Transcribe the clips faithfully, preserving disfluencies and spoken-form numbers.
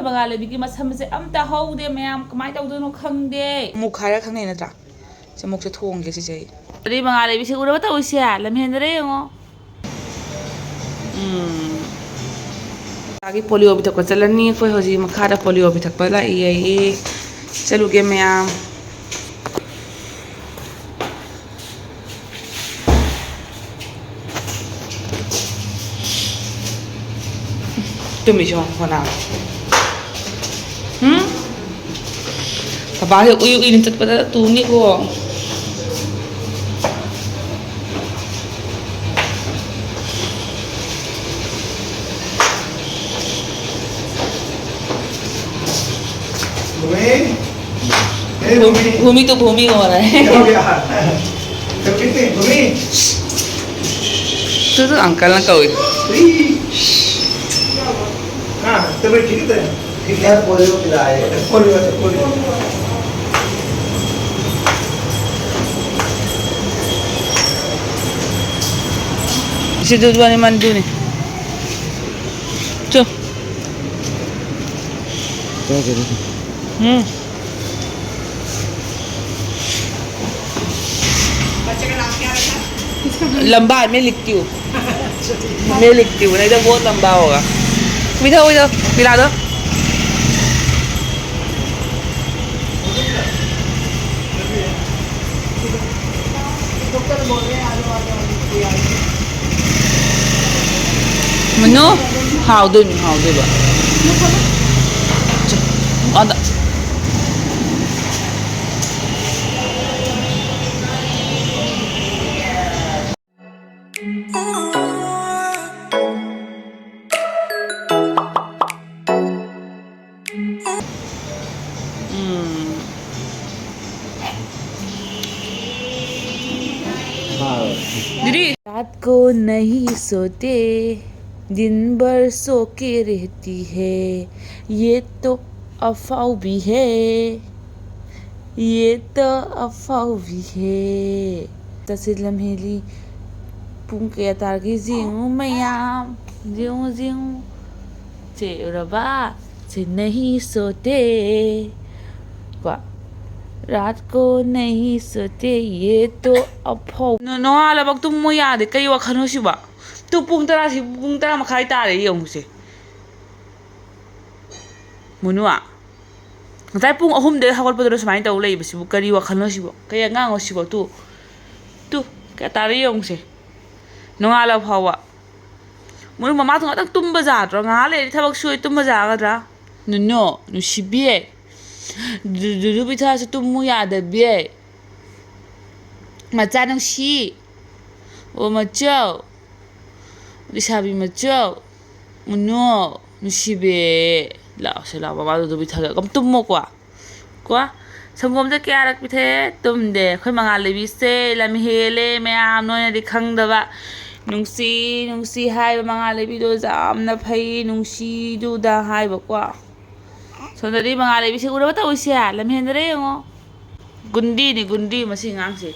ꯃꯉꯥꯜ ꯂꯩꯕꯤꯒꯤ ꯃꯁꯝꯁꯦ ꯑꯝꯇ ꯍꯧꯗꯦ ꯃꯌꯥꯝ, ꯀꯃꯥꯏꯅ ꯇꯧꯗꯣꯏꯅꯣ ꯈꯪꯗꯦ꯫ ꯃꯨꯛ ꯈꯥꯏꯔ ꯈꯪꯅꯩ ꯅꯠꯇ꯭ꯔꯥ? ꯁꯦ, ꯃꯨꯛꯁꯦ ꯊꯣꯡꯒꯦ ꯁꯤꯁꯦ ꯑꯩ꯫ ꯑꯗꯩ ꯃꯉꯥꯜ ꯂꯩꯕꯤꯁꯦ ꯎꯔꯕ ꯇꯧꯔꯤꯁꯦ? ꯂꯝꯍꯦꯟꯗꯔꯦ ꯌꯦꯡꯉꯣ꯫ ꯎꯝ꯫ ꯃꯈꯥꯒꯤ ꯄꯣꯂꯤꯑꯣ ꯄꯤꯊꯛꯄ ꯆꯠꯂꯅꯤ ꯑꯩꯈꯣꯏ ꯍꯧꯖꯤꯛ꯫ ꯃꯈꯥꯗ ꯄꯣꯂꯤꯑꯣ ꯄꯤꯊꯛꯄ ꯂꯥꯛꯏ ꯑꯩ꯫ ꯆꯠꯂꯨꯒꯦ ꯃꯌꯥꯝ꯫ ꯇꯨꯝꯃꯤꯁꯤ ꯌꯦꯡꯉꯣ, ꯃꯅꯥ꯫ ꯎꯝ? ꯄꯄꯥꯁꯦ ꯎꯏ ꯎꯏꯅ ꯆꯠꯄꯗ ꯇꯨꯅꯤꯀꯣ꯫ भूमि, ए भूमि। भूमि तो भूमि हो रहा है। क्या हो गया? तो कितने? भूमि। तू तो अंकल ना कहो। हाँ, तो मैं ठीक है। ठीक है, पोलियो पिलाए। Polio, polio. इसे दूध वाली मन दूनी। चो। क्या करें? हम्म। लंबा है, मैं लिखती हूँ। मैं लिखती हूँ, नहीं तो बहुत लंबा होगा। इधर, इधर, पिला दो। ꯃꯅꯨ? ꯍꯥꯎꯗꯣꯏꯅꯤ, ꯍꯥꯎꯗꯣꯏꯕ꯫ ꯑꯗ꯫ ꯎꯝ꯫ ꯗꯤꯗꯤ꯫ रात को नहीं सोते, दिन भर सो के रहती है, ये तो अफवाह भी है, ये तो अफवाह भी है꯫ ꯆꯠꯁꯤ ꯂꯝꯍꯦꯜꯂꯤ꯫ ꯄꯨꯡ ꯀꯌꯥ ꯇꯥꯔꯒꯦ ꯌꯦꯡꯉꯨ ꯃꯌꯥꯝ꯫ ꯌꯦꯡꯉꯨ, ꯌꯦꯡꯉꯨ꯫ ꯁꯦ ꯎꯔꯕ? ꯅꯍꯤ ꯁꯣꯇꯦ꯫ ꯀꯣ, ꯔꯥꯠ ꯀꯣ ꯅꯍꯤ ꯁꯣꯇꯦ, ꯌꯦ ꯇꯣ ꯑꯐꯧ꯫ ꯅꯣ-, ꯅꯣꯡꯉꯥꯜꯂꯕꯧ ꯇꯨꯝꯃꯨ ꯌꯥꯗꯦ꯫ ꯀꯩ ꯋꯥꯈꯜꯅꯣ ꯁꯤꯕꯣ? ꯇꯨ ꯄꯨꯡ ꯇꯔꯥ ꯁꯤ, ꯄꯨꯡ ꯇꯔꯥ ꯃꯈꯥꯏ ꯇꯥꯔꯦ ꯌꯦꯡꯉꯨꯁꯦ꯫ ꯃꯨꯅꯨ, ꯉꯁꯥꯏ ꯄꯨꯡ ꯑꯍꯨꯝꯗꯒꯤ ꯍꯧꯒꯠꯄꯗꯨꯅ ꯁꯨꯃꯥꯏꯅ ꯇꯧ ꯂꯩꯕꯁꯤꯕꯨ ꯀꯔꯤ ꯋꯥꯈꯜꯅꯣ ꯁꯤꯕꯣ? ꯀꯩ ꯑꯉꯥꯡꯅꯣ ꯁꯤꯕꯣ? ꯇꯨ, ꯇꯨ, ꯀꯌꯥ ꯇꯥꯔꯦ ꯌꯦꯡꯉꯨꯁꯦ꯫ ꯅꯣꯡꯉꯥꯜꯂ ꯐꯥꯎꯕ꯫ ꯃꯣꯏ ꯃꯃꯥꯗꯣ ꯉꯥꯛꯇꯪ ꯇꯨꯝꯕ ꯌꯥꯗ꯭ꯔꯣ? ꯉꯥꯏꯍꯥꯛ ꯂꯩꯔꯗꯤ ꯊꯕꯛ ꯁꯨꯔ ꯇꯨꯝꯕ ꯌꯥꯒꯗ꯭ꯔꯥ? ꯅꯨꯅꯨ, ꯅꯨꯡꯁꯤꯕꯤ꯫ ꯗꯨ-, ꯗꯨꯗꯨ ꯄꯤꯊꯛꯑꯁꯨ ꯇꯨꯝꯃꯨ ꯌꯥꯗꯕꯤ꯫ ꯃꯆꯥ ꯅꯨꯡꯁꯤ꯫ ꯑꯣ, ꯃꯆꯧ꯫ ꯂꯩꯁꯥꯕꯤ ꯃꯆꯧ꯫ ꯃꯨꯅꯨ, ꯅꯨꯡꯁꯤꯕꯤ꯫ ꯂꯥꯛꯑꯣꯁꯦ, ꯂꯥꯛꯑꯣ, ꯃꯃꯥꯗꯣ ꯗꯨꯗꯨ ꯄꯤꯊꯛꯑꯒ ꯑꯗꯨꯝ ꯇꯨꯝꯃꯣꯀꯣ꯫ ꯀꯣ꯫ ꯁꯪꯒꯣꯝꯁꯦ ꯀꯌꯥꯔꯛ ꯄꯤꯊꯛꯑꯦ? ꯇꯨꯝꯗꯦ꯫ ꯑꯩꯈꯣꯏ ꯃꯉꯥꯜ ꯂꯩꯕꯤꯁꯦ ꯂꯝ ꯍꯦꯜꯂꯦ ꯃꯌꯥꯝ, ꯅꯣꯏꯅꯗꯤ ꯈꯪꯗꯕ꯫ ꯅꯨꯡꯁꯤ, ꯅꯨꯡꯁꯤ ꯍꯥꯏꯕ ꯃꯉꯥꯜ ꯂꯩꯕꯤꯗꯣ ꯌꯥꯝꯅ ꯐꯩ, ꯅꯨꯡꯁꯤꯗꯨꯗ ꯍꯥꯏꯕꯀꯣ꯫ ꯁꯣꯝꯗꯗꯤ ꯃꯉꯥꯜ ꯂꯩꯕꯤꯁꯦ ꯎꯔꯕ ꯇꯧꯔꯤꯁꯦ? ꯂꯝ ꯍꯦꯟꯗꯔꯦ ꯌꯦꯡꯉꯣ꯫ ꯒꯨꯟꯗꯤꯅꯤ, ꯒꯨꯟꯗꯤ ꯃꯁꯤ ꯑꯉꯥꯡꯁꯦ꯫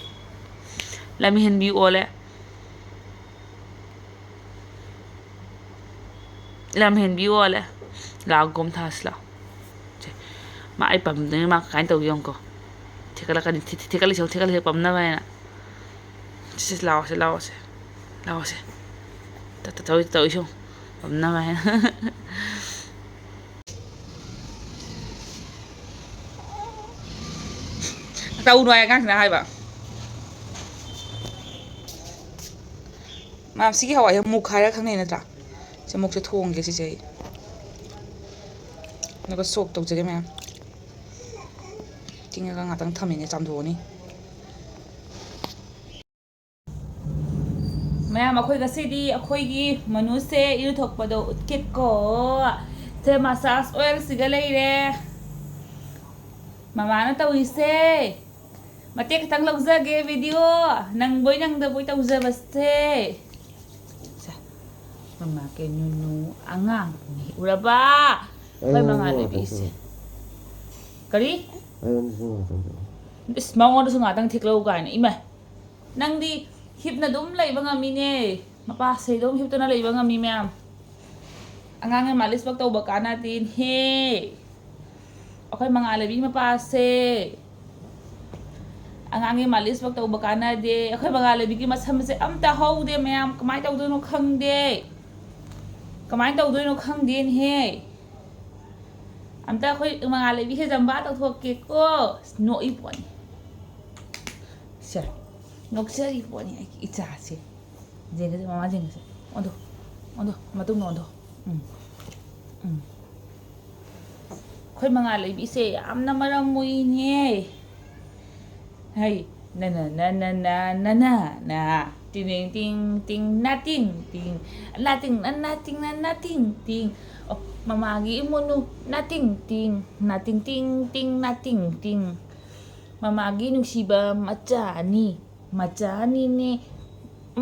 ꯂꯝ ꯍꯦꯟꯕꯤ ꯑꯣꯜꯂꯦ꯫ ꯂꯝ ꯍꯦꯟꯕꯤ ꯑꯣꯜꯂꯦ꯫ ꯂꯥꯛꯑꯣ, ꯒꯣꯝ ꯊꯥꯁꯤ ꯂꯥꯛꯑꯣ꯫ ꯁꯦ, ꯃꯥ ꯑꯩ ꯄꯝꯗꯣꯏꯅꯦ, ꯃꯥ ꯀꯃꯥꯏꯅ ꯇꯧꯒꯦ ꯌꯦꯡꯉꯨꯀꯣ꯫ ꯊꯦꯛꯀꯠꯂꯛꯀꯅꯤ, ꯊꯦ-, ꯊꯦ-, ꯊꯦꯛꯀꯠꯂꯤꯁꯦ ꯌꯦꯡꯉꯨ, ꯊꯦꯛꯀꯠꯂꯤꯁꯦ ꯄꯝꯅꯕ ꯍꯥꯏꯅ꯫ ꯁꯦ, ꯁꯦ, ꯂꯥꯛꯑꯣꯁꯦ, ꯂꯥꯛꯑꯣꯁꯦ, ꯂꯥꯛꯑꯣꯁꯦ꯫ ꯇ-, ꯇ-, ꯇꯧꯔꯤ-, ꯇꯧꯔꯤꯁꯦ ꯌꯦꯡꯉꯨ, ꯄꯝꯅꯕ ꯍꯥꯏꯅ꯫ ꯇꯧꯅꯨ ꯍꯥꯏ ꯑꯉꯥꯡꯁꯤꯅ ꯍꯥꯏꯕ꯫ ꯃꯥ ꯁꯤꯒꯤ ꯍꯋꯥꯏꯁꯦ ꯃꯨꯛ ꯍꯥꯏꯔ ꯈꯪꯅꯩ ꯅꯠꯇ꯭ꯔꯥ? ꯁꯤ ꯃꯨꯛꯁꯦ ꯊꯣꯡꯒꯦ ꯁꯤꯁꯦ ꯑꯩ꯫ ꯑꯗꯨꯒ ꯁꯣꯛ ꯇꯧꯖꯒꯦ ꯃꯌꯥꯝ꯫ ꯇꯤꯡꯉꯒ ꯉꯥꯛꯇꯪ ꯊꯝꯃꯤꯅꯦ, ꯆꯥꯝꯊꯣꯛꯑꯅꯤ꯫ ꯃꯌꯥꯝ, ꯑꯩꯈꯣꯏ ꯉꯁꯤꯗꯤ ꯑꯩꯈꯣꯏꯒꯤ ꯃꯅꯨꯁꯦ ꯏꯔꯨꯊꯣꯛꯄꯗꯣ ꯎꯠꯀꯦꯀꯣ꯫ ꯁꯦ massage oilꯁꯤꯒ ꯂꯩꯔꯦ꯫ ꯃꯃꯥꯅ ꯇꯧꯔꯤꯁꯦ꯫ ꯃꯇꯦꯛ ꯈꯤꯇꯪ ꯂꯧꯖꯒꯦ video꯫ ꯅꯪꯕꯣꯏ ꯅꯪꯗꯕꯣꯏ ꯇꯧꯖꯕꯁꯦ꯫ ꯁꯦ꯫ ꯃꯃꯥ ꯀꯩ ꯅꯨꯅꯨ ꯑꯉꯥꯡꯅꯤ꯫ ꯎꯔꯕ? ꯑꯩꯈꯣꯏ ꯃꯉꯥ ꯂꯩꯕꯤꯁꯦ꯫ ꯀꯔꯤ? ꯑꯩꯉꯣꯟꯗꯁꯨ ꯉꯥꯛꯇꯪ ꯇꯧ꯫ ꯏꯁ, ꯃꯉꯣꯟꯗꯁꯨ ꯉꯥꯛꯇꯪ ꯊꯦꯛꯂꯛꯎ ꯀꯥꯏꯅ꯫ ꯏꯃꯥ꯫ ꯅꯪꯗꯤ ꯍꯤꯞꯅ ꯑꯗꯨꯝ ꯂꯩꯕ ꯉꯝꯃꯤꯅꯦ꯫ ꯃꯄꯥ ꯁꯩꯗꯧ ꯍꯤꯞꯇꯅ ꯂꯩꯕ ꯉꯝꯃꯤ ꯃꯌꯥꯝ꯫ ꯑꯉꯥꯡꯒꯤ ꯃꯥꯂꯤꯁ ꯐꯛ ꯇꯧꯕ ꯀꯥꯟꯅꯗꯦꯅꯦꯍꯦ꯫ ꯑꯩꯈꯣꯏ ꯃꯉꯥꯜ ꯂꯩꯕꯤ ꯃꯄꯥꯁꯦ꯫ ꯑꯉꯥꯡꯒꯤ ꯃꯥꯂꯤꯁ ꯐꯛ ꯇꯧꯕ ꯀꯥꯟꯅꯗꯦ꯫ ꯑꯩꯈꯣꯏ ꯃꯉꯥꯜ ꯂꯩꯕꯤꯒꯤ ꯃꯁꯝꯁꯦ ꯑꯝꯇ ꯍꯧꯗꯦ ꯃꯌꯥꯝ꯫ ꯀꯃꯥꯏꯅ ꯇꯧꯗꯣꯏꯅꯣ ꯈꯪꯗꯦ꯫ ꯀꯃꯥꯏꯅ ꯇꯧꯗꯣꯏꯅꯣ ꯈꯪꯗꯦꯅꯦꯍꯦ꯫ ꯑꯝꯇ ꯑꯩꯈꯣꯏ ꯃꯉꯥꯜ ꯂꯩꯕꯤꯁꯦ ꯖꯝꯕꯥ ꯇꯧꯊꯣꯛꯀꯦꯀꯣ꯫ ꯅꯣꯛꯏ ꯄꯣꯠꯅꯤ꯫ ꯁꯦ꯫ ꯅꯣꯛꯆꯔꯤ ꯄꯣꯠꯅꯤ ꯑꯩꯒꯤ ꯏꯆꯥꯁꯦ꯫ ꯌꯦꯡꯒꯁꯦ, ꯃꯃꯥ ꯌꯦꯡꯒꯁꯦ꯫ ꯑꯣꯟꯊꯣꯛ, ꯑꯣꯟꯊꯣꯛ, ꯃꯇꯨꯡꯗ ꯑꯣꯟꯊꯣꯛ꯫ ꯎꯝ꯫ ꯎꯝ꯫ ꯑꯩꯈꯣꯏ ꯃꯉꯥꯜ ꯂꯩꯕꯤꯁꯦ ꯌꯥꯝꯅ ꯃꯔꯝ ꯃꯣꯛꯏꯅꯦ꯫ ꯍꯩ, ꯅꯅ, ꯅꯅ, ꯅ, ꯅꯅ, ꯅ꯫ ꯇꯤꯡ, ꯇꯤꯡ, ꯇꯤꯡ, ꯇꯤꯡ, ꯅꯥꯇꯤꯡ, ꯇꯤꯡ꯫ ꯅꯥꯇꯤꯡ, ꯅ, ꯅꯥꯇꯤꯡ, ꯅ, ꯅꯥꯇꯤꯡ, ꯇꯤꯡ꯫ ꯑꯣ, ꯃꯃꯥꯒꯤ ꯏꯃꯣꯏꯅꯨ, ꯅꯥꯇꯤꯡ, ꯇꯤꯡ꯫ ꯅꯥꯇꯤꯡ, ꯇꯤꯡ, ꯇꯤꯡ, ꯅꯥꯇꯤꯡ, ꯇꯤꯡ꯫ ꯃꯃꯥꯒꯤ ꯅꯨꯡꯁꯤꯕ ꯃꯆꯥ ꯑꯅꯤ꯫ ꯃꯆꯥ ꯑꯅꯤꯅꯦ,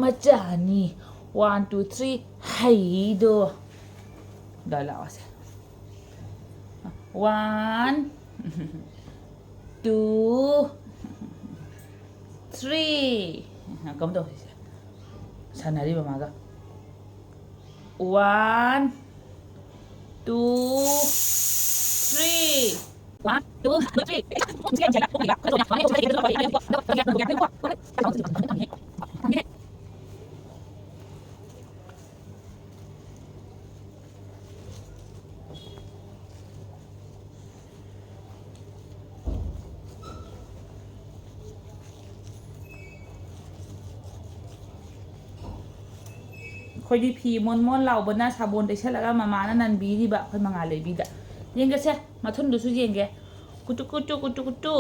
ꯃꯆꯥ ꯑꯅꯤ꯫ One, two, three, ꯍꯩꯗꯣ꯫ ꯗ ꯂꯥꯛꯑꯣꯁꯦ꯫ One, two, three꯫ ꯀꯝ ꯇꯧꯁꯤꯁꯦ? ꯁꯥꯟꯅꯔꯤꯕ ꯃꯥꯒ꯫ One, two, three꯫ One, two, three. ꯑꯩꯈꯣꯏꯗꯤ ꯐꯤ ꯃꯣꯟ ꯃꯣꯟ ꯂꯥꯎꯕꯅ ꯁꯥꯄꯣꯟ ꯇꯩꯁꯜꯂꯒ ꯃꯃꯥꯅ ꯅꯟꯕꯤꯔꯤꯕ ꯑꯩꯈꯣꯏ ꯃꯉꯥꯜ ꯂꯩꯕꯤꯗ꯫ ꯌꯦꯡꯒꯁꯦ, ꯃꯊꯨꯟꯗꯨꯁꯨ ꯌꯦꯡꯒꯦ꯫ ꯀꯨꯇꯨ ꯀꯨꯇꯨ, ꯀꯨꯇꯨ ꯀꯨꯇꯨ꯫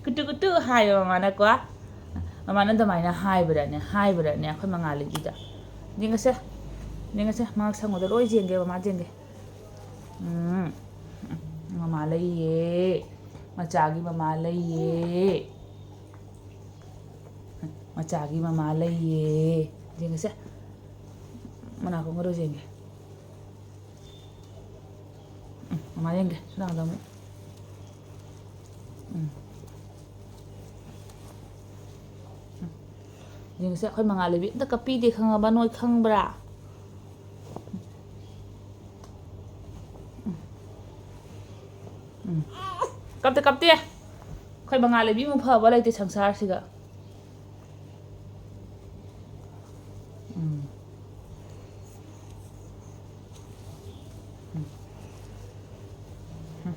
ꯀꯨꯇꯨ ꯀꯨꯇꯨ ꯍꯥꯏꯌꯣ ꯃꯃꯥꯅꯀꯣ꯫ ꯃꯃꯥꯅ ꯑꯗꯨꯃꯥꯏꯅ ꯍꯥꯏꯕꯗꯅꯦ, ꯍꯥꯏꯕꯗꯅꯦ ꯑꯩꯈꯣꯏ ꯃꯉꯥꯜ ꯂꯩꯕꯤꯗ꯫ ꯌꯦꯡꯒꯁꯦ, ꯌꯦꯡꯒꯁꯦ, ꯃꯉꯛ ꯁꯪꯕꯗ ꯂꯣꯏ ꯌꯦꯡꯒꯦ, ꯃꯃꯥ ꯌꯦꯡꯒꯦ꯫ ꯎꯝ, ꯃꯃꯥ ꯂꯩꯌꯦ꯫ ꯃꯆꯥꯒꯤ ꯃꯃꯥ ꯂꯩꯌꯦ꯫ ꯃꯆꯥꯒꯤ ꯃꯃꯥ ꯂꯩꯌꯦ꯫ ꯌꯦꯡꯒꯦꯁꯦ꯫ ꯃꯅꯥꯀꯣꯡꯒꯗꯣ ꯌꯦꯡꯒꯦ꯫ ꯎꯝ, ꯃꯃꯥ ꯌꯦꯡꯒꯦ꯫ ꯁꯤ ꯅꯥꯀꯟꯗ ꯑꯃꯨꯛ꯫ ꯎꯝ꯫ ꯎꯝ꯫ ꯌꯦꯡꯒꯦꯁꯦ, ꯑꯩꯈꯣꯏ ꯃꯉꯥꯜ ꯂꯩꯕꯤ ꯑꯝꯇ ꯀꯞꯄꯤꯗꯦ, ꯈꯪꯉꯕ? ꯅꯣꯏ ꯈꯪꯕ꯭ꯔꯥ? ꯀꯞꯇꯦ, ꯀꯞꯇꯦ꯫ ꯑꯩꯈꯣꯏ ꯃꯉꯥꯜ ꯂꯩꯕꯤꯃꯨꯛ ꯐꯕ ꯂꯩꯇꯦ ꯁꯪꯁꯥꯔꯁꯤꯗ꯫ ꯎꯝ꯫ ꯎꯝ꯫ ꯎꯝ꯫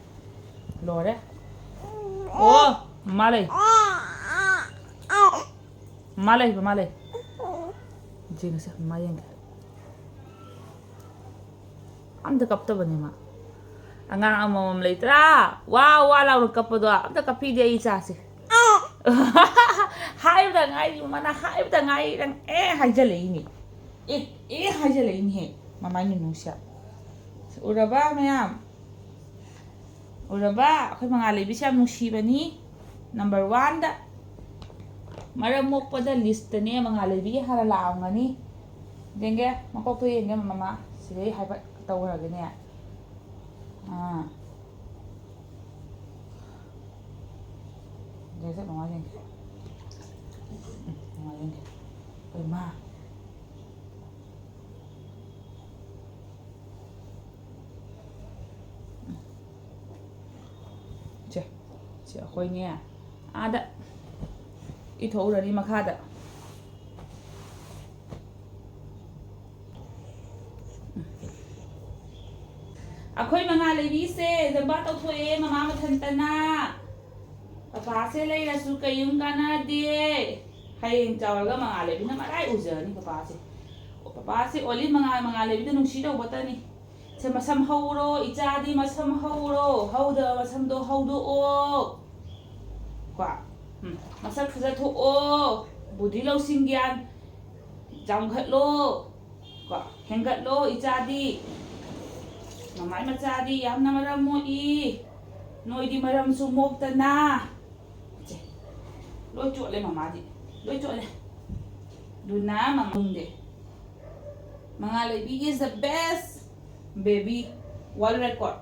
ꯂꯣꯏꯔꯦ꯫ ꯑꯣ, ꯃꯃꯥ ꯂꯩ꯫ ꯃꯃꯥ ꯂꯩ, ꯃꯃꯥ ꯂꯩ꯫ ꯌꯦꯡꯉꯁꯦ, ꯃꯃꯥ ꯌꯦꯡꯒꯦ꯫ ꯑꯝꯇ ꯀꯞꯇꯕꯅꯦ ꯃꯥ꯫ ꯑꯉꯥꯡ ꯑꯃꯃꯝ ꯂꯩꯇ꯭ꯔꯥ? ꯋꯥ ꯋꯥ ꯂꯥꯎꯅ ꯀꯞꯄꯗꯣ ꯑꯝꯇ ꯀꯞꯄꯤꯗꯦ ꯑꯩ ꯏꯆꯥꯁꯦ꯫ ꯍꯥꯏꯕꯗ ꯉꯥꯏꯔꯤ, ꯃꯃꯥꯅ ꯍꯥꯏꯕꯗ ꯉꯥꯏꯔꯤ꯫ ꯅꯪ ꯑꯦ ꯍꯥꯏꯖꯜꯂꯛꯏꯅꯦ꯫ ꯑꯦ, ꯑꯦ ꯍꯥꯏꯖꯜꯂꯛꯏꯅꯦꯍꯦ, ꯃꯃꯥꯏ ꯅꯨꯅꯨꯁꯦ꯫ ꯎꯔꯕ ꯃꯌꯥꯝ? ꯎꯔꯕ? ꯑꯩꯈꯣꯏ ꯃꯉꯥꯜ ꯂꯩꯕꯤꯁꯦ ꯌꯥꯝ ꯅꯨꯡꯁꯤꯕꯅꯤ꯫ ꯅꯝꯕꯔ ꯋꯥꯟꯗ꯫ ꯃꯔꯝ ꯃꯣꯛꯄꯗ ꯂꯤꯁꯇꯅꯦ ꯃꯉꯥꯜ ꯂꯩꯕꯤꯒꯤ ꯍꯥꯟꯅ ꯂꯥꯛꯑꯝꯒꯅꯤ꯫ ꯌꯦꯡꯒꯦ, ꯃꯀꯣꯛꯇꯣ ꯌꯦꯡꯒꯦ, ꯃꯃꯥ꯫ ꯁꯤꯗꯩ ꯍꯥꯏꯐꯦꯠ ꯇꯧꯔꯒꯦꯅꯦ꯫ ꯑꯥ꯫ ꯌꯦꯡꯁꯦ, ꯃꯃꯥ ꯌꯦꯡꯒꯦ꯫ ꯎꯝ, ꯃꯃꯥ ꯌꯦꯡꯒꯦ꯫ ꯍꯣꯏ, ꯃꯥ꯫ ꯁꯦ, ꯁꯤ ꯑꯩꯈꯣꯏꯅꯦ ꯑꯥꯗ ꯏꯊꯣꯛꯎꯔꯅꯤ ꯃꯈꯥꯗ꯫ ꯑꯩꯈꯣꯏ ꯃꯉꯥ ꯂꯩꯕꯤꯁꯦ ꯖꯝꯕꯥ ꯇꯧꯊꯣꯛꯑꯦ ꯃꯃꯥ ꯃꯊꯟꯇꯅ꯫ ꯄꯄꯥꯁꯦ ꯂꯩꯔꯁꯨ ꯀꯩꯝ ꯀꯥꯟꯅꯗꯦ꯫ ꯍꯌꯦꯡ ꯆꯥꯎꯔꯒ ꯃꯉꯥꯜ ꯂꯩꯕꯤꯅ ꯃꯔꯥꯏ ꯎꯖꯔꯅꯤ ꯄꯄꯥꯁꯦ꯫ ꯑꯣ, ꯄꯄꯥꯁꯦ ꯑꯣꯜꯂꯤ ꯃꯉꯥꯜ, ꯃꯉꯥꯜ ꯂꯩꯕꯤꯗ ꯅꯨꯡꯁꯤ ꯇꯧꯕꯇꯅꯤ꯫ ꯁꯦ, ꯃꯁꯝ ꯍꯧꯔꯣ, ꯏꯆꯥꯗꯤ ꯃꯁꯝ ꯍꯧꯔꯣ, ꯍꯧꯗꯕ ꯃꯁꯝꯗꯣ ꯍꯧꯗꯣꯛꯑꯣ꯫ ꯀꯣ? ꯎꯝ, ꯃꯁꯛ ꯐꯖꯊꯣꯛꯑꯣ, ꯕꯨꯙꯤ ꯂꯧꯁꯤꯡ ꯒ꯭ꯌꯥꯟ ꯆꯥꯝꯈꯠꯂꯣ꯫ ꯀꯣ, ꯍꯦꯟꯒꯠꯂꯣ ꯏꯆꯥꯗꯤ꯫ ꯃꯃꯥꯏ ꯃꯆꯥꯗꯤ ꯌꯥꯝꯅ ꯃꯔꯝ ꯃꯣꯛꯏ꯫ ꯅꯣꯏꯗꯤ ꯃꯔꯝꯁꯨ ꯃꯣꯛꯇꯅ꯫ ꯁꯦ, ꯂꯣꯏ ꯆꯣꯠꯂꯦ ꯃꯃꯥꯗꯤ꯫ ꯂꯣꯏ ꯆꯣꯠꯂꯦ꯫ ꯑꯗꯨꯅ ꯃꯃꯨꯡꯗꯤ꯫ ꯃꯉꯥꯜ ꯂꯩꯕꯤ is the best baby, world record꯫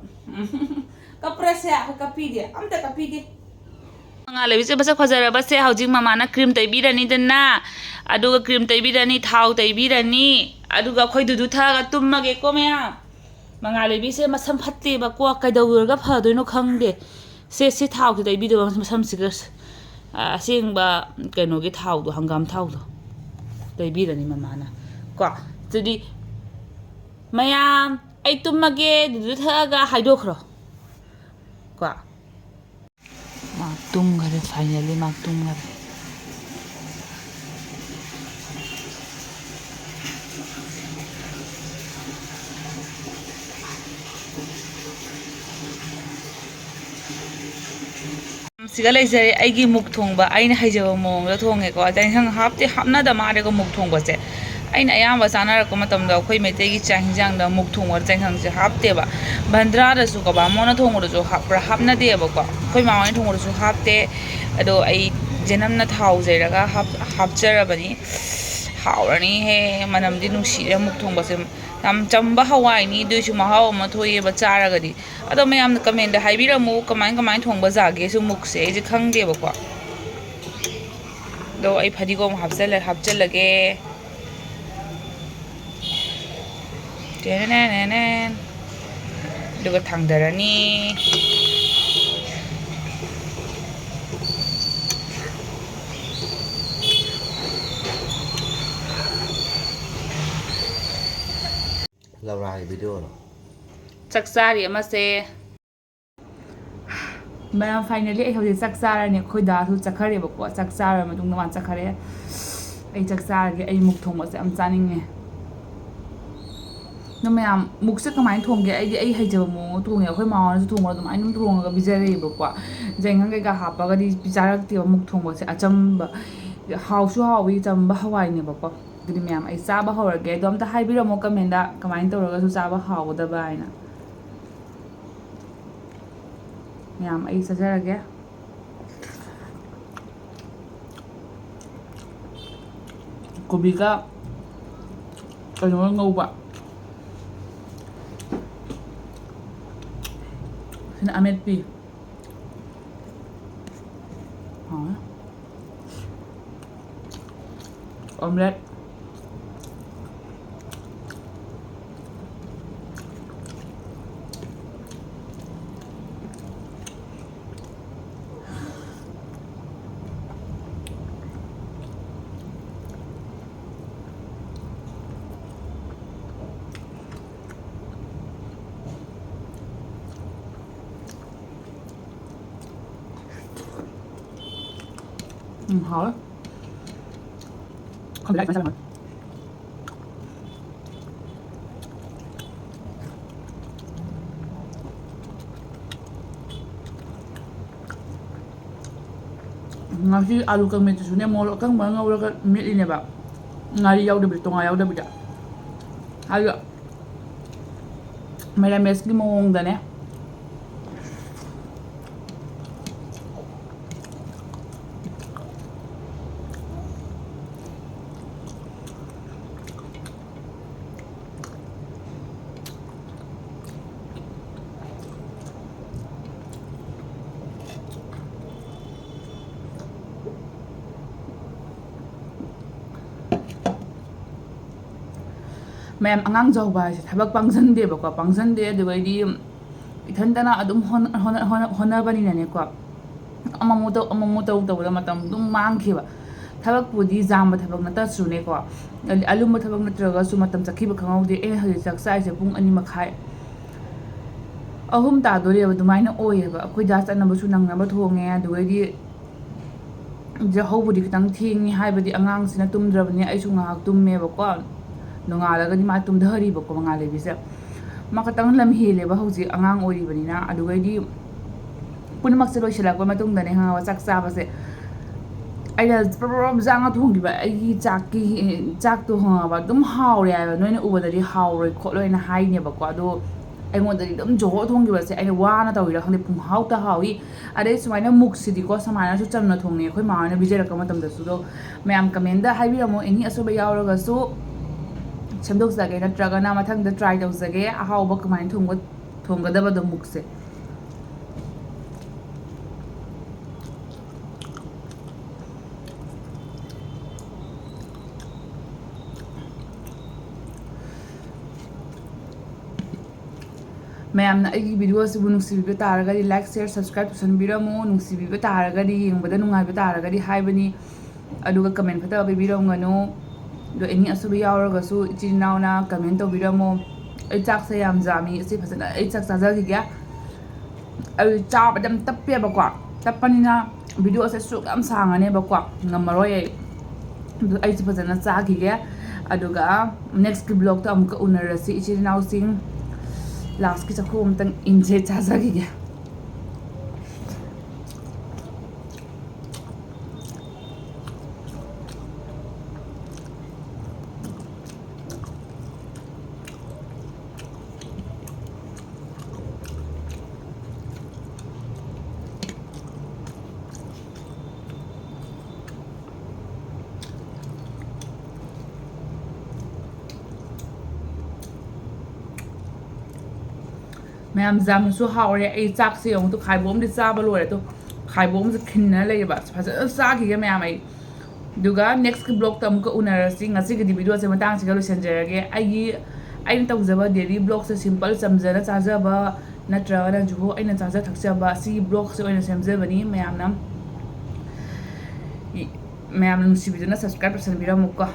ꯀꯞꯄ꯭ꯔꯁꯦ? ꯑꯩꯈꯣꯏ ꯀꯞꯄꯤꯗꯦ, ꯑꯝꯇ ꯀꯞꯄꯤꯗꯦ꯫ ꯃꯉꯥꯜ ꯂꯩꯕꯤꯁꯦ ꯃꯁꯛ ꯐꯖꯔꯕꯁꯦ ꯍꯧꯖꯤꯛ ꯃꯃꯥꯅ cream ꯇꯩꯕꯤꯔꯅꯤꯗꯅ, ꯑꯗꯨꯒ cream ꯇꯩꯕꯤꯔꯅꯤ, ꯊꯥꯎ ꯇꯩꯕꯤꯔꯅꯤ, ꯑꯗꯨꯒ ꯑꯩꯈꯣꯏ ꯗꯨꯗꯨ ꯊꯛꯑꯒ ꯇꯨꯝꯃꯒꯦꯀꯣ ꯃꯌꯥꯝ꯫ ꯃꯉꯥꯜ ꯂꯩꯕꯤꯁꯦ ꯃꯁꯝ ꯐꯠꯇꯦꯕꯀꯣ, ꯀꯩꯗꯧꯔꯒ ꯐꯗꯣꯏꯅꯣ ꯈꯪꯗꯦ꯫ ꯁꯦ, ꯁꯤ ꯊꯥꯎꯁꯦ ꯇꯩꯕꯤꯗꯕ ꯃꯁꯝꯁꯤꯒ, ꯑ, ꯑꯁꯦꯡꯕ ꯀꯩꯅꯣꯒꯤ ꯊꯥꯎꯗꯣ, ꯍꯪꯒꯥꯝ ꯊꯥꯎꯗꯣ ꯇꯩꯕꯤꯔꯅꯤ ꯃꯃꯥꯅ꯫ ꯀꯣ, ꯑꯗꯨꯗꯤ ꯃꯌꯥꯝ, ꯑꯩ ꯇꯨꯝꯃꯒꯦ, ꯑꯗꯨꯗ ꯊꯛꯑꯒ ꯍꯥꯏꯗꯣꯛꯈ꯭ꯔꯣ꯫ ꯀꯣ꯫ ꯃꯥ ꯇꯨꯝꯈꯔꯦ, finally ꯃꯥ ꯇꯨꯝꯈꯔꯦ꯫ ꯁꯤꯒ ꯂꯩꯖꯔꯦ ꯑꯩꯒꯤ ꯃꯨꯛ ꯊꯣꯡꯕ, ꯑꯩꯅ ꯍꯩꯖꯕ ꯃꯑꯣꯡꯗ ꯊꯣꯡꯉꯦꯀꯣ꯫ ꯆꯥꯛ ꯏꯟꯁꯥꯡ ꯍꯥꯞꯇꯦ, ꯍꯥꯞꯅꯗ ꯃꯥꯜꯂꯦꯀꯣ ꯃꯨꯛ ꯊꯣꯡꯕꯁꯦ꯫ ꯑꯩꯅ ꯑꯌꯥꯝꯕ ꯆꯥꯅꯔꯛꯄ ꯃꯇꯝꯗ ꯑꯩꯈꯣꯏ ꯃꯩꯇꯩꯒꯤ ꯆꯥꯛ ꯏꯟꯁꯥꯡꯗ ꯃꯨꯛ ꯊꯣꯡꯕ ꯆꯥꯛ ꯏꯟꯁꯥꯡꯁꯦ ꯍꯥꯞꯇꯦꯕ꯫ ꯕꯟꯗ꯭ꯔꯥꯗꯁꯨꯀꯣ, ꯕꯥꯃꯣꯟꯅ ꯊꯣꯡꯕꯗꯁꯨ ꯍꯥꯞꯄ꯭ꯔꯥ ꯍꯥꯞꯅꯗꯦꯕꯀꯣ꯫ ꯑꯩꯈꯣꯏ ꯃꯥ ꯍꯣꯏꯅ ꯊꯣꯡꯕꯗꯁꯨ ꯍꯥꯞꯇꯦ꯫ ꯑꯗꯣ ꯑꯩ ꯖꯦꯅꯝꯅ ꯊꯥꯎ ꯌꯩꯔꯒ ꯍꯥꯞ-, ꯍꯥꯞꯆꯔꯕꯅꯤ꯫ ꯍꯥꯎꯔꯅꯤꯍꯦ, ꯃꯅꯝꯗꯤ ꯅꯨꯡꯁꯤꯔꯦ ꯃꯨꯛ ꯊꯣꯡꯕꯁꯦ꯫ ꯌꯥꯝ ꯆꯝꯕ ꯍꯋꯥꯏꯅꯤ, ꯑꯗꯨꯏꯁꯨ ꯃꯍꯥꯎ ꯑꯃ ꯊꯣꯛꯑꯦꯕ ꯆꯥꯔꯒꯗꯤ꯫ ꯑꯗꯣ ꯃꯌꯥꯝꯅ comment ꯍꯥꯏꯕꯤꯔꯝꯃꯨ, ꯀꯃꯥꯏ ꯀꯃꯥꯏꯅ ꯊꯣꯡꯕ ꯌꯥꯒꯦꯁꯨ ꯃꯨꯛꯁꯦ, ꯑꯩꯁꯦ ꯈꯪꯗꯦꯕꯀꯣ꯫ ꯑꯗꯣ ꯑꯩ ꯐꯗꯤꯒꯣꯝ ꯍꯥꯞꯆꯜꯂ-, ꯍꯥꯞꯆꯜꯂꯒꯦ꯫ ꯇꯦꯅꯦꯅꯦꯅꯦ꯫ ꯑꯗꯨꯒ ꯊꯥꯡꯗꯔꯅꯤ꯫ ꯂꯧꯔꯥꯒꯤ videoꯔꯣ? ꯆꯥꯛ ꯆꯥꯔꯤ ꯑꯃꯁꯦ꯫ ꯃꯌꯥꯝ, finally ꯑꯩ ꯍꯧꯖꯤꯛ ꯆꯥꯛ ꯆꯥꯔꯅꯤ꯫ ꯑꯩꯈꯣꯏ ꯗꯥꯁꯨ ꯆꯠꯈ꯭ꯔꯦꯕꯀꯣ, ꯆꯥꯛ ꯆꯥꯔꯕ ꯃꯇꯨꯡꯗ ꯃꯥ ꯆꯠꯈ꯭ꯔꯦ꯫ ꯑꯩ ꯆꯥꯛ ꯆꯥꯔꯒꯦ, ꯑꯩ ꯃꯨꯛ ꯊꯣꯡꯕꯁꯦ ꯌꯥꯝ ꯆꯥꯅꯤꯡꯉꯦ꯫ ꯑꯗꯣ ꯃꯌꯥꯝ, ꯃꯨꯛꯁꯦ ꯀꯃꯥꯏꯅ ꯊꯣꯡꯒꯦ? ꯑꯩꯗꯤ ꯑꯩ ꯍꯩꯖꯕ ꯃꯑꯣꯡꯗ ꯊꯣꯡꯉꯦ꯫ ꯑꯩꯈꯣꯏ ꯃꯥ ꯍꯣꯏꯅꯁꯨ ꯊꯣꯡꯕꯗꯣ ꯑꯗꯨꯃꯥꯏꯅ ꯑꯗꯨꯝ ꯊꯣꯡꯉꯒ ꯄꯤꯖꯔꯛꯑꯦꯕꯀꯣ꯫ ꯆꯦꯡꯍꯟ ꯀꯩꯀꯥ ꯍꯥꯞꯄꯒꯗꯤ ꯄꯤꯖꯔꯛꯇꯦꯕ ꯃꯨꯛ ꯊꯣꯡꯕꯁꯦ꯫ ꯑꯆꯝꯕ, ꯍꯥꯎꯁꯨ ꯍꯥꯎꯏ, ꯆꯝꯕ ꯍꯋꯥꯏꯅꯦꯕꯀꯣ꯫ ꯑꯗꯨꯗꯤ ꯃꯌꯥꯝ, ꯑꯩ ꯆꯥꯕ ꯍꯧꯔꯒꯦ꯫ ꯑꯗꯣ ꯑꯝꯇ ꯍꯥꯏꯕꯤꯔꯝꯃꯣ commentꯗ ꯀꯃꯥꯏꯅ ꯇꯧꯔꯒꯁꯨ ꯆꯥꯕ ꯍꯥꯎꯒꯗꯕ ꯍꯥꯏꯅ꯫ ꯃꯌꯥꯝ, ꯑꯩ ꯆꯥꯖꯔꯒꯦ꯫ ꯀꯣꯕꯤꯒ ꯀꯩꯅꯣꯒ ꯉꯧꯕ꯫ ꯁꯤꯅ ꯑꯃꯦꯠꯄꯤ꯫ ꯍꯥꯎꯋꯦ꯫ Omelette꯫ ꯎꯝ, ꯍꯥꯎꯋꯦ꯫ ꯈꯪꯗꯦ, ꯑꯩ ꯐꯖꯅ ꯆꯥꯔꯝꯃꯣꯏ꯫ ꯉꯁꯤ ꯑꯥꯂꯨ ꯀꯪꯃꯦꯠꯇꯨꯁꯨꯅꯦ, ꯃꯣꯔꯣꯛ ꯑꯀꯪꯕ ꯉꯧꯔꯒ ꯃꯦꯠꯂꯤꯅꯦꯕ, ꯉꯥꯔꯤ ꯌꯥꯎꯗꯕꯤꯗ, ꯇꯣꯉꯥꯟ ꯌꯥꯎꯗꯕꯤꯗ꯫ ꯑꯗꯣ ꯃꯦꯔꯥꯃꯦꯁꯀꯤ ꯃꯑꯣꯡꯗꯅꯦ꯫ ꯃꯌꯥꯝ, ꯑꯉꯥꯡ ꯆꯥꯎꯕ ꯍꯥꯏꯁꯦ ꯊꯕꯛ ꯄꯥꯡꯖꯟꯗꯦꯕꯀꯣ, ꯄꯥꯡꯖꯟꯗꯦ꯫ ꯑꯗꯨꯒ ꯑꯩꯗꯤ ꯏꯊꯟꯇꯅ ꯑꯗꯨꯝ ꯍꯣꯠꯅ-, ꯍꯣꯠꯅ-, ꯍꯣꯠꯅ-, ꯍꯣꯠꯅꯕꯅꯤꯅꯅꯦꯀꯣ, ꯑꯃꯃꯨꯛ ꯇꯧ, ꯑꯃꯃꯨꯛ ꯇꯧ ꯇꯧꯕꯗ ꯃꯇꯝ ꯑꯗꯨꯝ ꯃꯥꯡꯈꯤꯕ꯫ ꯊꯕꯛꯄꯨꯗꯤ ꯌꯥꯝꯕ ꯊꯕꯛ ꯅꯠꯇ꯭ꯔꯁꯨꯅꯦꯀꯣ, ꯑꯗꯤ ꯑꯂꯨꯝꯕ ꯊꯕꯛ ꯅꯠꯇ꯭ꯔꯒꯁꯨ ꯃꯇꯝ ꯆꯠꯈꯤꯕ ꯈꯪꯍꯧꯗꯦ꯫ ꯑꯩꯅ ꯍꯧꯖꯤꯛ ꯆꯥꯛ ꯆꯥꯔꯤꯁꯦ ꯄꯨꯡ ꯑꯅꯤ ꯃꯈꯥꯏ, ꯑꯍꯨꯝ ꯇꯥꯗꯣꯔꯦꯕ, ꯑꯗꯨꯃꯥꯏꯅ ꯑꯣꯏꯌꯦꯕ꯫ ꯑꯩꯈꯣꯏ ꯗꯥ ꯆꯠꯅꯕꯁꯨ ꯅꯪꯅꯕ ꯊꯣꯡꯉꯦ, ꯑꯗꯨꯒꯩꯗꯤ ꯌꯥꯍꯧꯕꯨꯗꯤ ꯈꯤꯇꯪ ꯊꯦꯡꯉꯤ, ꯍꯥꯏꯕꯗꯤ ꯑꯉꯥꯡꯁꯤꯅ ꯇꯨꯝꯗ꯭ꯔꯕꯅꯤꯅ ꯑꯩꯁꯨ ꯉꯥꯏꯍꯥꯛ ꯇꯨꯝꯃꯦꯕꯀꯣ꯫ ꯅꯣꯡꯉꯥꯜꯂꯒꯗꯤ ꯃꯥ ꯇꯨꯝꯊꯔꯤꯕꯀꯣ, ꯃꯉꯥꯜ ꯂꯩꯕꯤꯁꯦ꯫ ꯃꯥ ꯈꯇꯪ ꯂꯝ ꯍꯦꯜꯂꯦꯕ ꯍꯧꯖꯤꯛ ꯑꯉꯥꯡ ꯑꯣꯏꯔꯤꯕꯅꯤꯅ꯫ ꯑꯗꯨꯒꯩꯗꯤ ꯄꯨꯝꯅꯃꯛꯁꯦ ꯂꯣꯏꯁꯤꯜꯂꯛꯄ ꯃꯇꯨꯡꯗꯅꯦ, ꯈꯪꯉꯕ, ꯆꯥꯛ ꯆꯥꯕꯁꯦ꯫ ꯑꯩꯅ ꯄ꯭ꯔꯞ ꯄ꯭ꯔꯞ ꯄ꯭ꯔꯞ ꯆꯥꯡꯉ ꯊꯣꯡꯈꯤꯕ ꯑꯩꯒꯤ ꯆꯥꯛꯀꯤ, ꯆꯥꯛꯇꯣ, ꯈꯪꯉꯕ, ꯑꯗꯨꯝ ꯍꯥꯎꯔꯦ ꯍꯥꯏꯕ꯫ ꯅꯣꯏꯅ ꯎꯕꯗꯗꯤ ꯍꯥꯎꯔꯣꯏ ꯈꯣꯠꯂꯣꯏꯅ ꯍꯥꯏꯅꯦꯕꯀꯣ, ꯑꯗꯣ ꯑꯩꯉꯣꯟꯗꯗꯤ ꯑꯗꯨꯝ ꯖꯣꯔ ꯊꯣꯡꯈꯤꯕꯁꯦ ꯑꯩꯅ ꯋꯥꯅ ꯇꯧꯔꯤꯔꯥ ꯈꯪꯗꯦ, ꯄꯨꯡꯍꯥꯎꯇ ꯍꯥꯎꯏ꯫ ꯑꯗꯩ ꯁꯨꯃꯥꯏꯅ ꯃꯨꯛꯁꯤꯗꯤꯀꯣ, ꯁꯨꯃꯥꯏꯅꯁꯨ ꯆꯝꯅ ꯊꯣꯡꯉꯦ ꯑꯩꯈꯣꯏ ꯃꯥ ꯍꯣꯏꯅ ꯄꯤꯖꯔꯛꯄ ꯃꯇꯝꯗꯁꯨ꯫ ꯑꯗꯣ ꯃꯌꯥꯝ ꯀꯃꯦꯟꯗ ꯍꯥꯏꯕꯤꯔꯝꯃꯣ, ꯑꯦꯅꯤ ꯑꯁꯣꯏꯕ ꯌꯥꯎꯔꯒꯁꯨ ꯁꯦꯝꯗꯣꯛꯆꯒꯦ, ꯅꯠꯇ꯭ꯔꯒꯅ ꯃꯊꯪꯗ ꯇ꯭ꯔꯥꯏ ꯇꯧꯖꯒꯦ ꯑꯍꯥꯎꯕ ꯀꯃꯥꯏꯅ ꯊꯣꯡꯕ, ꯊꯣꯡꯒꯗꯕꯗꯣ ꯃꯨꯛꯁꯦ꯫ ꯃꯌꯥꯝꯅ ꯑꯩꯒꯤ ꯚꯤꯗꯤꯑꯣ ꯑꯁꯤꯕꯨ ꯅꯨꯡꯁꯤꯕꯤꯕ ꯇꯥꯔꯒꯗꯤ like, share, subscribe ꯇꯧꯁꯟꯕꯤꯔꯝꯃꯨ꯫ ꯅꯨꯡꯁꯤꯕꯤꯕ ꯇꯥꯔꯒꯗꯤ, ꯌꯦꯡꯕꯗ ꯅꯨꯡꯉꯥꯏꯕ ꯇꯥꯔꯒꯗꯤ ꯍꯥꯏꯕꯅꯤ꯫ ꯑꯗꯨꯒ ꯀꯃꯦꯟ ꯐꯠꯇꯕ ꯄꯤꯕꯤꯔꯝꯒꯅꯨ꯫ ꯑꯗꯣ ꯑꯦꯅꯤ ꯑꯁꯣꯏꯕ ꯌꯥꯎꯔꯒꯁꯨ ꯏꯆꯤꯟ ꯏꯅꯥꯎꯅ ꯀꯃꯦꯟ ꯇꯧꯕꯤꯔꯝꯃꯣ꯫ ꯑꯩ ꯆꯥꯛꯁꯦ ꯌꯥꯝ ꯌꯥꯝꯃꯤ, ꯏꯆꯦ ꯐꯖꯅ ꯑꯩ ꯆꯥꯛ ꯆꯥꯖꯈꯤꯒꯦ꯫ ꯑꯩ ꯆꯥꯕꯗ ꯌꯥꯝ ꯇꯞꯄꯦꯕꯀꯣ꯫ ꯇꯞꯄꯅꯤꯅ ꯚꯤꯗꯤꯑꯣꯁꯦ ꯁꯨꯛ ꯌꯥꯝ ꯁꯥꯡꯉꯅꯦꯕꯀꯣ, ꯉꯝꯃꯔꯣꯏ ꯑꯩ꯫ ꯑꯗꯨ ꯑꯩꯁꯦ ꯐꯖꯅ ꯆꯥꯈꯤꯒꯦ, ꯑꯗꯨꯒ ꯅꯦꯛꯁꯀꯤ ꯕ꯭ꯂꯣꯛꯇ ꯑꯃꯨꯛꯀ ꯎꯅꯔꯁꯤ ꯏꯆꯤꯜ ꯏꯅꯥꯎꯁꯤꯡ꯫ ꯂꯥꯁꯀꯤ ꯆꯥꯛꯈꯣꯝ ꯑꯝꯇꯪ ꯏꯟꯁꯦ, ꯆꯥꯖꯈꯤꯒꯦ꯫ ꯃꯌꯥꯝ, ꯌꯥꯝꯅꯁꯨ ꯍꯥꯎꯔꯦ꯫ ꯑꯩ ꯆꯥꯛꯁꯦ ꯌꯦꯡꯉꯨ ꯇꯨ, ꯈꯥꯏꯕꯣꯛ ꯑꯃꯗꯤ ꯆꯥꯕ ꯂꯣꯏꯔꯦ ꯇꯨ, ꯈꯥꯏꯕꯣꯛ ꯑꯃꯁꯦ ꯈꯤꯟꯅ ꯂꯩꯌꯦꯕ꯫ ꯐꯖꯅ ꯆꯥꯈꯤꯒꯦ ꯃꯌꯥꯝ ꯑꯩ꯫ ꯑꯗꯨꯒ ꯅꯦꯛꯁꯀꯤ ꯕ꯭ꯂꯣꯛꯇ ꯑꯃꯨꯛꯀ ꯎꯅꯔꯁꯤ꯫ ꯉꯁꯤꯒꯤꯗꯤ ꯚꯤꯗꯤꯑꯣꯁꯦ ꯃꯇꯥꯡꯁꯤꯒ ꯂꯣꯏꯁꯤꯟꯖꯔꯒꯦ꯫ ꯑꯩꯒꯤ, ꯑꯩꯅ ꯇꯧꯖꯕ ꯗꯦꯂꯤ ꯕ꯭ꯂꯣꯛꯁꯦ ꯁꯤꯝꯄꯜ ꯆꯝꯖꯅ ꯆꯥꯖꯕ ꯅꯠꯇ꯭ꯔꯒꯅ ꯖꯨꯍꯣ ꯑꯩꯅ ꯆꯥꯖ ꯊꯛꯆꯕ ꯁꯤꯒꯤ ꯕ꯭ꯂꯣꯛꯁꯦ ꯑꯣꯏꯅ ꯁꯦꯝꯖꯕꯅꯤ꯫ ꯃꯌꯥꯝꯅ, ꯃꯌꯥꯝꯅ ꯅꯨꯡꯁꯤꯕꯤꯗꯨꯅ ꯁꯕꯁꯀ꯭ꯔꯥꯏꯕ ꯇꯧꯁꯟꯕꯤꯔꯝꯃꯨꯀꯣ꯫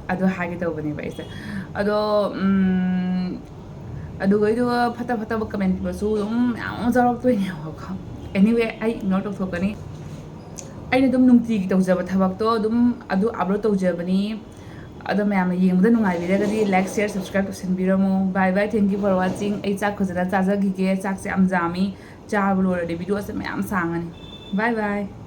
ꯑꯗꯨ ꯍꯥꯏꯒꯦ ꯇꯧꯕꯅꯦꯕ ꯑꯩꯁꯦ꯫ ꯑꯗꯣ, ꯎꯝ, ꯑꯗꯨꯒ ꯑꯩꯗꯣ ꯐꯠꯇ ꯐꯠꯇꯕ ꯀꯃꯦꯟ ꯄꯤꯕꯁꯨ ꯑꯗꯨꯝ ꯃꯌꯥꯝ ꯑꯃ ꯆꯥꯎꯔꯛꯇꯣꯏꯅꯦꯕꯀꯣ꯫ Anyway, ꯑꯩ ꯏꯒꯅꯣꯔ ꯇꯧꯊꯣꯛꯀꯅꯤ꯫ ꯑꯩꯅ ꯑꯗꯨꯝ ꯅꯨꯡꯇꯤꯒꯤ ꯇꯧꯖꯕ ꯊꯕꯛꯇꯣ ꯑꯗꯨꯝ ꯑꯗꯨ ꯑꯞꯂꯣꯗ ꯇꯧꯖꯕꯅꯤ꯫ ꯑꯗꯣ ꯃꯌꯥꯝꯅ ꯌꯦꯡꯕꯗ ꯅꯨꯡꯉꯥꯏꯕꯤꯔꯒꯗꯤ like, share, subscribe ꯇꯧꯁꯟꯕꯤꯔꯝꯃꯣ꯫ Bye bye, thank you for watching꯫ ꯑꯩ ꯆꯥꯛ ꯐꯖꯅ ꯆꯥꯖꯈꯤꯒꯦ꯫ ꯆꯥꯛꯁꯦ ꯌꯥꯝ ꯌꯥꯝꯃꯤ, ꯆꯥꯕ ꯂꯣꯏꯔꯗꯤ ꯚꯤꯗꯤꯑꯣꯁꯦ ꯃꯌꯥꯝ ꯁꯥꯡꯉꯅꯤ꯫ Bye bye꯫